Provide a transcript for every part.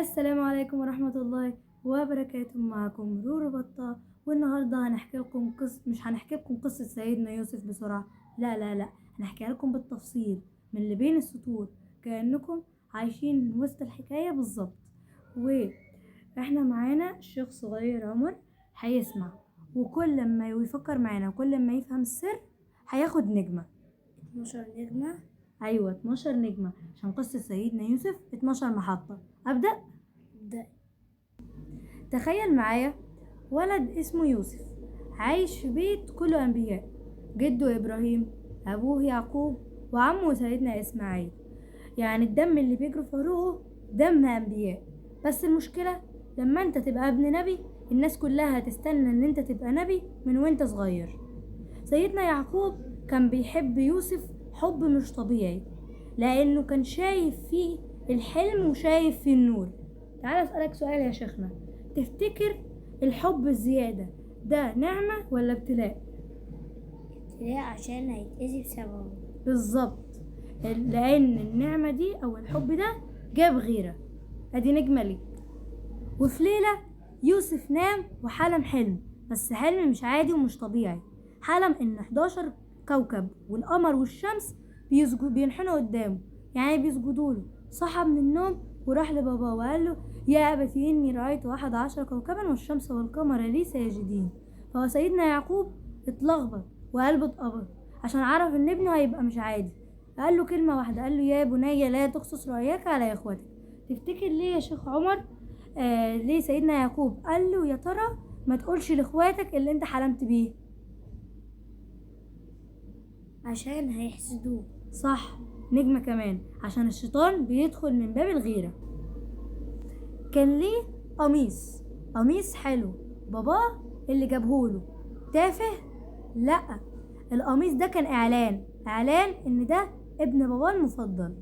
السلام عليكم ورحمة الله وبركاته. معكم رورو بطة، والنهاردة هنحكي لكم قصة، مش هنحكي لكم قصة سيدنا يوسف بسرعة، لا لا لا، هنحكيها لكم بالتفصيل من اللي بين السطور، كأنكم عايشين وسط الحكاية بالظبط. واحنا معانا الشيخ صغير عمر هيسمع، وكل لما يفكر معانا وكل ما يفهم السر هياخد نجمة. 12 نجمة. ايوه 12 نجمة، عشان قصة سيدنا يوسف 12 محطة. ابدأ؟ ابدأ. تخيل معايا ولد اسمه يوسف عايش في بيت كله انبياء، جده ابراهيم، ابوه يعقوب، وعمه سيدنا اسماعيل. يعني الدم اللي بيجري في عروقه دم انبياء. بس المشكلة لما انت تبقى ابن نبي، الناس كلها هتستنى ان انت تبقى نبي من وانت صغير. سيدنا يعقوب كان بيحب يوسف حب مش طبيعي، لانه كان شايف فيه الحلم وشايف فيه النور. تعال اسألك سؤال يا شيخنا، تفتكر الحب الزيادة ده نعمة ولا ابتلاء؟ ابتلاء، عشان هيتأذي بسببه. بالظبط، لان النعمة دي او الحب ده جاب غيرة. ادي نجمة ليك. وفي ليلة يوسف نام وحلم حلم، بس حلم مش عادي ومش طبيعي. حلم ان 11 كوكب والقمر والشمس بينحنوا قدامه، يعني بيسجدوا له. صحى من النوم وراح لباباه وقال له: يا أبتي إني رأيت 11 كوكبا والشمس والقمر لي ساجدين. فهو سيدنا يعقوب اتلخبط وقلبه اتقبض، عشان عرف ان ابنه هيبقى مش عادي. قال له كلمة واحدة، قال له: يا بني لا تقصص رؤياك على إخوتك. تفتكر ليه يا شيخ عمر ليه سيدنا يعقوب قال له يا ترى ما تقولش لاخواتك اللي انت حلمت بيه؟ عشان هيحسدوه. صح، نجمة كمان، عشان الشيطان بيدخل من باب الغيرة. كان ليه قميص، قميص حلو، باباه اللي جابهوله. تافه؟ لا، القميص ده كان اعلان، اعلان ان ده ابن باباه المفضل.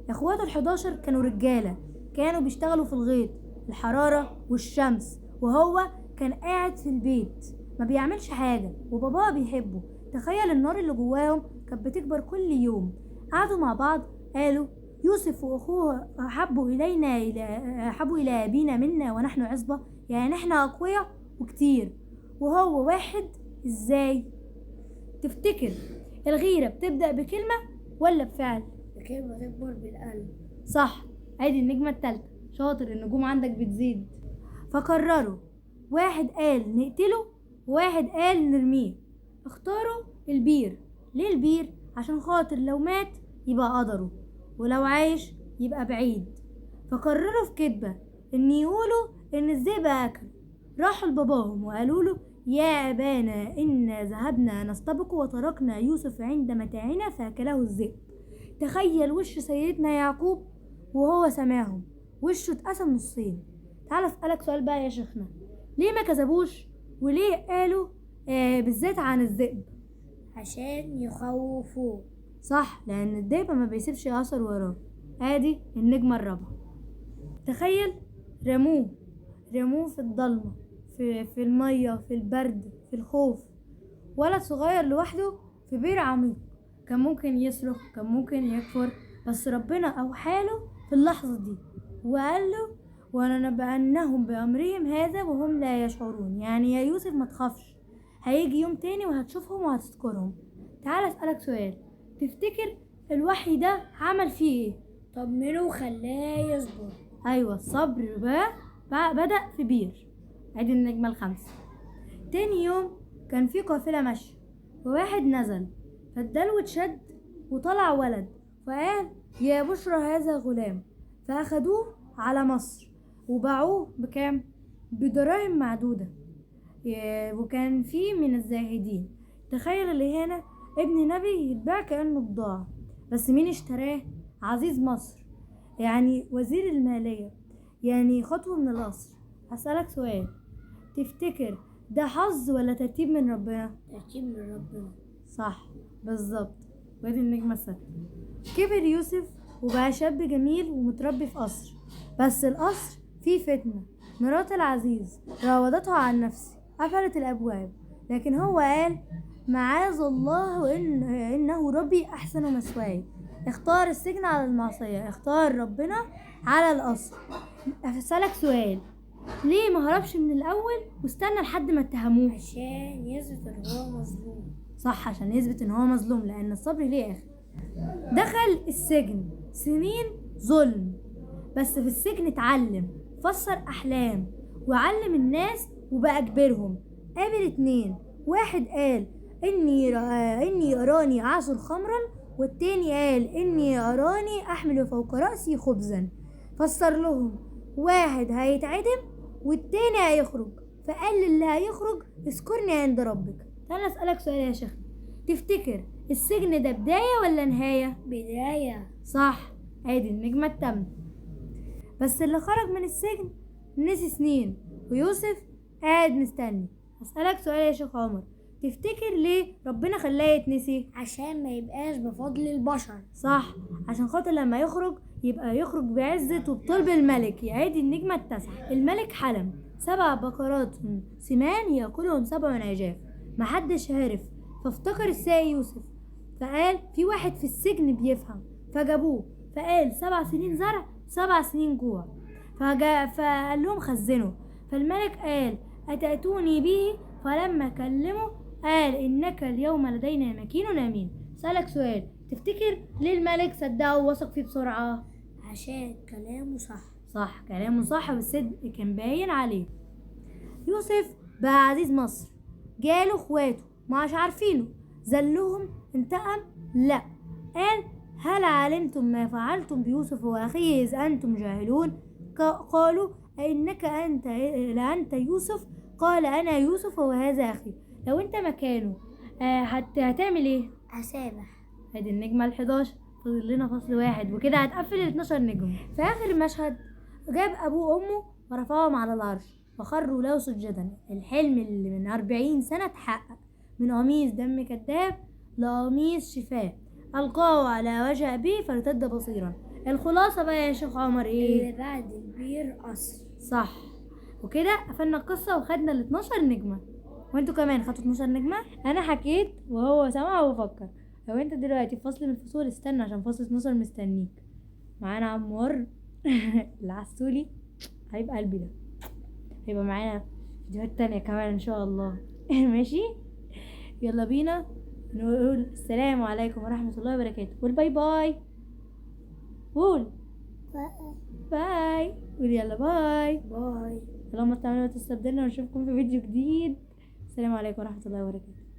اخواته ال11 كانوا رجالة، كانوا بيشتغلوا في الغيط، الحرارة والشمس، وهو كان قاعد في البيت ما بيعملش حاجة، وباباه بيحبه. تخيل النار اللي جواهم كانت بتكبر كل يوم. قعدوا مع بعض قالوا: يوسف واخوه احبوا الينا احبوا الى ابينا منا ونحن عصبة. يعني احنا اقوياء وكتير وهو واحد، ازاي؟ تفتكر الغيرة بتبدأ بكلمة ولا بفعل؟ بكلمة تكبر بالقلب. صح، ادي النجمة التالتة. شاطر، النجوم عندك بتزيد. فقرروا، واحد قال نقتله وواحد قال نرميه. اختاروا البير. ليه البير؟ عشان خاطر لو مات يبقى قدره، ولو عايش يبقى بعيد. فقرروا في كدبة ان يقولوا ان الذئب اكل. راحوا لباباهم وقالوا له: يا ابانا انا ذهبنا نستبق وتركنا يوسف عند متاعنا فاكله الذئب. تخيل وش سيدنا يعقوب وهو سمعهم، وشه اتقسم نصين. تعال اسألك سؤال بقى يا شيخنا، ليه ما كذبوش وليه قالوا بالذات عن الذئب؟ عشان يخوفوه. صح، لان الذئب ما بيسيبش اثر وراه. ادي النجمة الرابعة. تخيل رموه، رموه في الضلمة، في المية، في البرد، في الخوف. ولد صغير لوحده في بير عميق، كان ممكن يصرخ، كان ممكن يكفر، بس ربنا أوحاله في اللحظة دي وقال له: ولنبأنهم بأمرهم هذا وهم لا يشعرون. يعني يا يوسف ما تخافش، هيجي يوم تاني وهتشوفهم وهتذكرهم. تعال أسألك سؤال، تفتكر الوحي ده عمل فيه ايه؟ طمنه وخلاه يصبر. ايوه، الصبر بقى بدأ في بير. ادي النجمة الخامسة. تاني يوم كان في قافلة ماشية، وواحد نزل، فالدلو اتشد وطلع ولد، فقال: يا بشرى هذا غلام. فأخدوه على مصر وباعوه بكام؟ بدراهم معدودة. وكان فيه من الزاهدين. تخيل اللي هنا ابن نبي يتباع كأنه بضاعة، بس مين اشتراه؟ عزيز مصر، يعني وزير المالية، يعني خطوة من القصر. هسألك سؤال، تفتكر ده حظ ولا ترتيب من ربنا؟ ترتيب من ربنا. صح، بالظبط. وادي النجمة السادسة. كبر يوسف وبقى شاب جميل ومتربي في قصر، بس القصر فيه فتنة. مرات العزيز راودته عن نفسه، قفلت الأبواب، لكن هو قال: معاذ الله إنه ربي أحسن مثواي. اختار السجن على المعصية، اختار ربنا على القصر. أسألك سؤال، ليه ما هربش من الأول واستنى لحد ما اتهموه؟ عشان يثبت إن هو مظلوم. صح، عشان يثبت إن هو مظلوم، لأن الصبر ليه آخر. دخل السجن سنين ظلم، بس في السجن اتعلم، فسر أحلام وعلم الناس وبقى كبيرهم. قابل 2، واحد قال إني أراني أعصر خمرا، والتاني قال إني أراني أحمل فوق رأسي خبزا. فسر لهم، واحد هيتعدم والتاني هيخرج، فقال للي هيخرج اذكرني عند ربك. تعالى أسألك سؤال يا شيخ، تفتكر السجن ده بداية ولا نهاية؟ بداية. صح، ادي النجمة التامنة. بس اللي خرج من السجن نسي سنين، ويوسف قاعد مستني. هسألك سؤال يا شيخ عمر، تفتكر ليه ربنا خلاه يتنسي؟ عشان ما يبقاش بفضل البشر. صح، عشان خاطر لما يخرج يبقى يخرج بعزة وبطلب الملك. يعيد النجمة التاسعة. الملك حلم 7 بقرات سمان يأكلهم 7 عجاف، محدش عرف، فافتكر الساقي يوسف، فقال في واحد في السجن بيفهم، فجابوه، فقال 7 سنين زرع 7 سنين جوع، فقال لهم خزنوا. فالملك قال أتأتوني به؟ فلما كلمه قال إنك اليوم لدينا مكين أمين. سألك سؤال، تفتكر ليه الملك صدقه ووثق فيه بسرعة؟ عشان كلامه صح. صح، كلامه صح والصدق كان باين عليه. يوسف بقى عزيز مصر، جاله اخواته مش عارفينه، ذلهم، انتقم؟ لا، قال هل علمتم ما فعلتم بيوسف واخيه اذ انتم جاهلون؟ قالوا أئنك لأنت يوسف؟ قال أنا يوسف وهذا أخي. لو أنت مكانه هتعمل إيه؟ هسامح. ادي النجمة ال11، فاضل لنا فصل واحد وكده هتقفل ال12 نجم. في آخر المشهد جاب أبوه وأمه ورفعهم على العرش وخروا له سجدا. الحلم اللي من 40 سنة اتحقق، من قميص دم كذاب لقميص شفاء، ألقاه على وجه أبيه فارتد بصيرا. الخلاصة بقى يا شيخ عمر إيه؟ اللي بعد البير قصر. صح، وكده قفلنا القصة وخدنا ال12 نجمة، وانتوا كمان خدتوا 12 نجمة. أنا حكيت وهو سمع وفكر. لو انت دلوقتي في فصل من الفصول استنى عشان فصل 12 مستنيك. معانا عمار العسولي، هيبقى قلبي ده، هيبقى معانا فيديوهات تانية كمان ان شاء الله. ماشي، يلا بينا نقول السلام عليكم ورحمة الله وبركاته. قول bye bye، قول bye، قول يلا bye bye. اللهم استعملوا وتستبدلنا، ونشوفكم في فيديو جديد. السلام عليكم ورحمة الله وبركاته.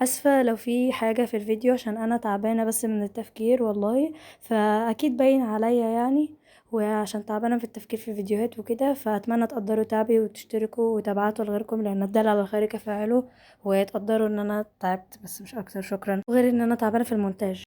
اسفة لو في حاجة في الفيديو عشان انا تعبانة بس من التفكير والله، فاكيد باين عليا يعني، وعشان تعبانة في التفكير في الفيديوهات وكده، فاتمنى تقدروا تعبي وتشتركوا وتبعتوا لغيركم، لان الدال على الخير كفاعله، وتقدروا ان انا تعبت بس مش اكتر. شكرا، وغير ان انا تعبانة في المونتاج.